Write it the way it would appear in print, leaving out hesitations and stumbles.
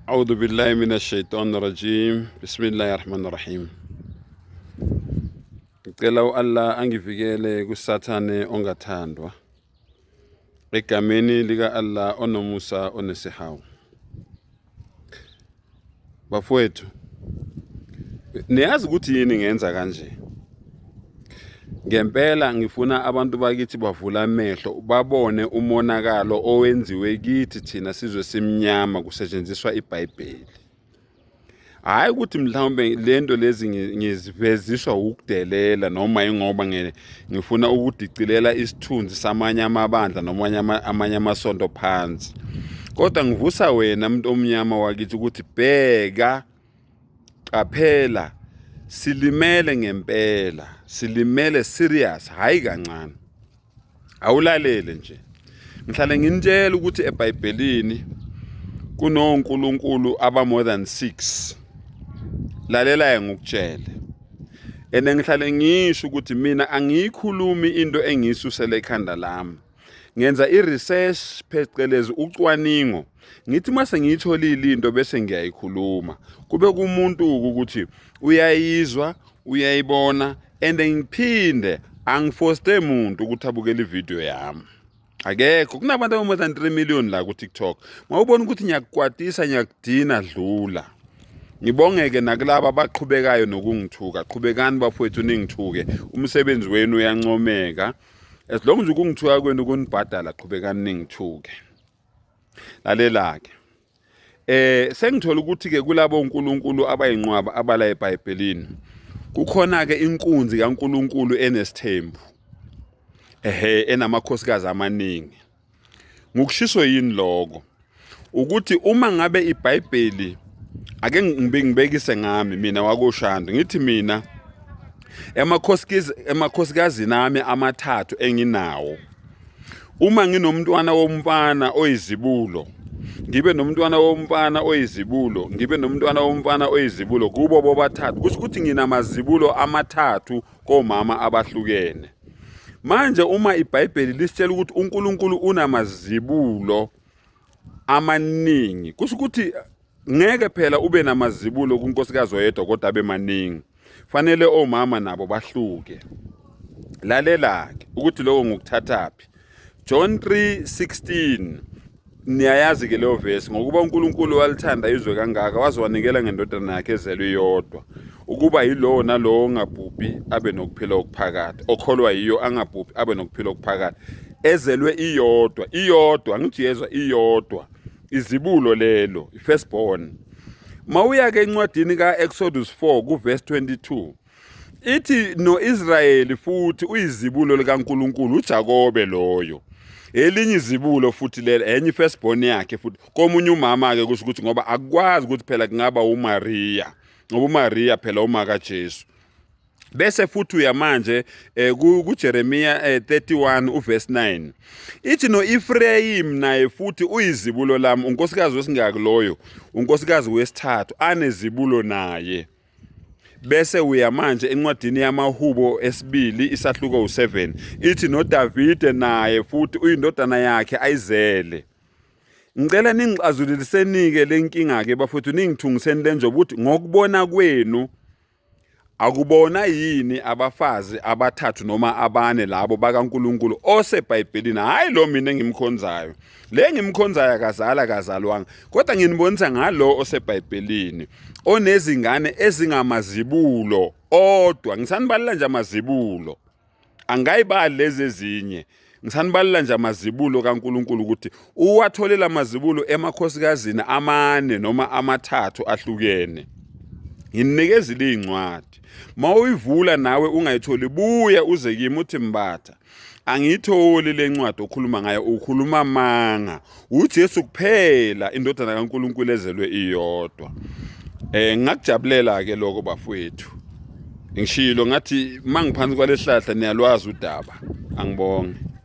A'udhu billahi minash shaitani rajim. Bismillahir rahmanir rahim. Ngicela uAllah angivikele kuSathane ongathandwa. Egameni lika Allah onomusa onesihawu. Bafowethu, niyazi ukuthi yini ngenza kanje? Ngempela ngifuna abantu bakithi bavule amehlo babone umonakalo owenziwe kithi thina sizwe simnyama kusetshenziswa iBhayibheli. Hhayi ukuthi mhlawumbe lento lezi ngiziveziswa ukudelela noma ingoba ngifuna ukudicilela isithunzi samanye amabandla noma amanye amasonto phansi. Kodwa ngivusa wena muntu omnyama wakithi ukuthi bheka qaphela silimele ngempela silimele serious hayi kancane awulalele nje ngihlale nginitshela ukuthi eBhayibhelini kunonkulunkulu aba more than 6 lalela ngikutshele ene ngihlale ngisho ukuthi mina angiyikhulumi into engiyisusele ekhanda lami ngenza i-research phecelezi ucwaningo ngithi uma sengiyitholile into bese ngiyayikhuluma kube kumuntu ukuthi uyayizwa uyayibona and ngiphinde angifoste muntu ukuthi abukele ividiyo yami akekho kunabantu aba-more than 3 million la ku-tiktok ma ubona ukuthi ngiyakukwatisa ngiyakudina dlula ngibongeke nakulaba abaqhubekayo nokungithuka qhubekani bafowethu ningithuke umsebenzi wenu uyancomeka as long as ukungithuka kwenu kunibhadala qhubekani ningithuke lalela-ke eh sengithola ukuthi ke kulabo uNkulunkulu abayinqwaba abala eBhayibhelini kukhona ke inkunzi kaNkulunkulu enesithembu ehe enamakhosikazi amaningi Ngokushiso yini lokho? Ukuthi uma ngabe iBhayibheli ake ngibekise ngami mina wakoShandu ngithi mina emakhosikazi emakhosikazi nami amathathu enginawo uma nginomntwana womfana oyizibulo ngibe nomntwana womfana oyizibulo ngibe nomntwana womfana oyizibulo kubo bobathathu kusho ukuthi nginamazibulo amathathu komama abahlukene manje uma iBhayibheli lisitshela ukuthi uNkulunkulu unamazibulo amaningi kusho ukuthi ngeke phela ube namazibulo kunkosikazi oyedwa kodwa abe maningi fanele omama nabo bahluke lalela-ke ukuthi lokho ngokuthathaphi John 3:16 niyayazi ke leyo vesi ngokuba uNkulunkulu walithanda izwe kangaka waze wanikela ngendodana yakhe ezelwe iyodwa ukuba yilowo nalowo ongabhubhi abe nokuphila okuphakade okholwa yiyo angabhubhi abe nokuphila okuphakade ezelwe iyodwa iyodwa angithi yezwa iyodwa izibulo lelo i-first born mawuya ke encwadini ka-Exodus 4 kuverse 22 ithi noIsrayeli futhi uyizibulo likaNkuluNkulu uJakobe loyo elinye izibulo futhi lelo enye firstborn yakhe futhi komunye umama ke kusho ukuthi ngoba akukwazi ukuthi phela kungaba uMaria ngoba uMaria phela uma kaJesu bese futhi uya manje eh, kuJeremiya eh, 31 uverse 9 ithi noEfrayim naye futhi uyizibulo lami unkosikazi wesingaki loyo unkosikazi wesithathu anezibulo naye Bese uya manje encwadini yamaHubo esibili isahluko u7 ithi noDavide naye futhi uyindodana yakhe ayizele. Ngicela ningixazululisenike lenkinga ke bafowethu ningithungiseni lenjobo ukuthi ngokubona kwenu akubona yini abafazi abathathu noma abane labo bakaNkuluNkulu oseBhayibhelini hayi lo mina engimkhonzayo le ngimkhonzayo akazala akazalwanga kodwa nginibonisa ngalo oseBhayibhelini onezingane ezingamazibulo odwa ngisanibalela nje amazibulo angayibali lezi ezinye ngisanibalela nje amazibulo kaNkuluNkulu ukuthi uwatholela amazibulo emakhosikazini amane noma amathathu ahlukene nginikezile incwadi mawuyivula nawe ungayitholi buya uze kimi uthi mbatha angiyitholi le ncwadi okhuluma ngayo ukhuluma amanga uJesu kuphela indodana kaNkuluNkulu ezelwe iyodwa eh ngakujabulela ke lokho bafowethu ngishilo ngathi mangiphansi kwalehlahla niyalwazi udaba angibonge.